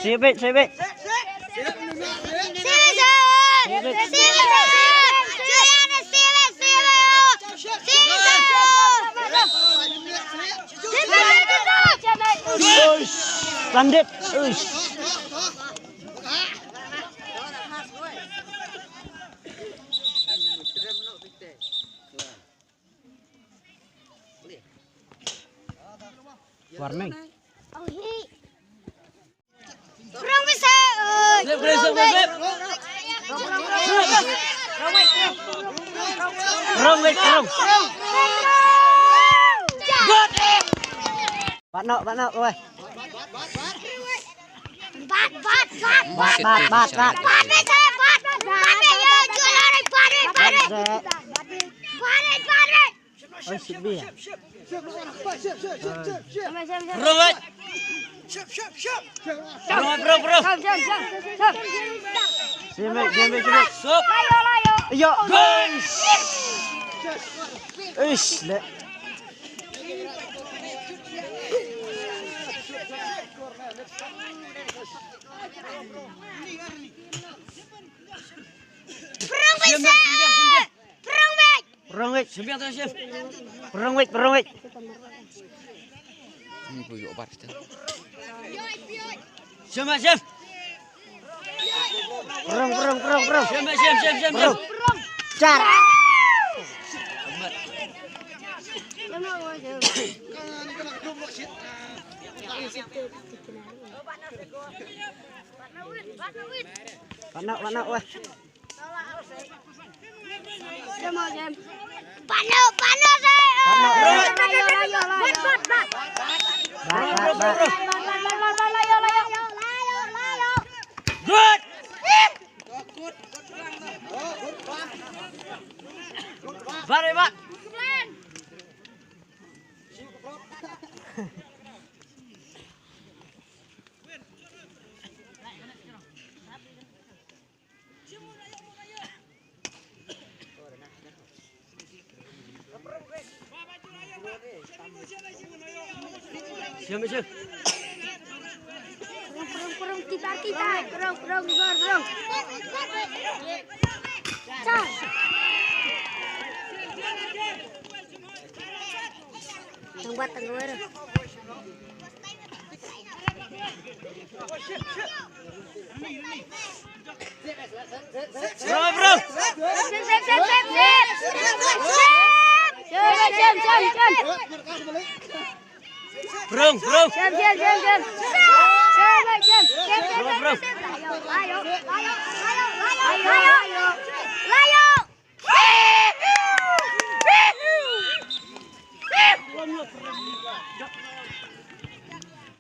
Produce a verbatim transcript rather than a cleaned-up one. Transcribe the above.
Save it, save it. Save it. Uish, landed. Uish. Warning. Wrong way, sir. Wrong way, wrong way. Wrong way, wrong. Bat no, bat no, weh. Bat, bat, bat. Bat, bat, bat, bat. Bat, bat, bat. Bat, bat, yo, jual, bat, bat, bat. Bat, bat, bat. Oi, sip bia. Wrong way. Wrong, wrong, wrong. Sip, sip, sip, sip. Sok. Ayo. Ish, le. Wrong way, sir. Wrong way. Wrong way. Shem, shem, shem. Wrong way, wrong way. Hmm, bu yok bar kita. Shem, shem. Wrong, wrong, wrong, wrong. Shem, shem, shem, shem, shem. Wrong. Jar. Mana, mana, wah. Pano, pano, sir. Pano, eh. Layo, layo, layo. Bat, bat, bat. Bat, bat, bat. Layo, layo, layo, layo. Good. Bat, eh, bat. Shem, shem. Kurung, kurung, kurung, kita, kita. Kurung, kurung, kurung, kurung. Sir. Tang bat, tang wer. Bro, bro. Sep, sep, sep, sep, sep. Sep, sep, sep, sep. Bro, bro. Sep, sep, sep, sep. Sep, sep, sep, sep. Bro, bro. Layo, layo, layo, layo, layo. Layo.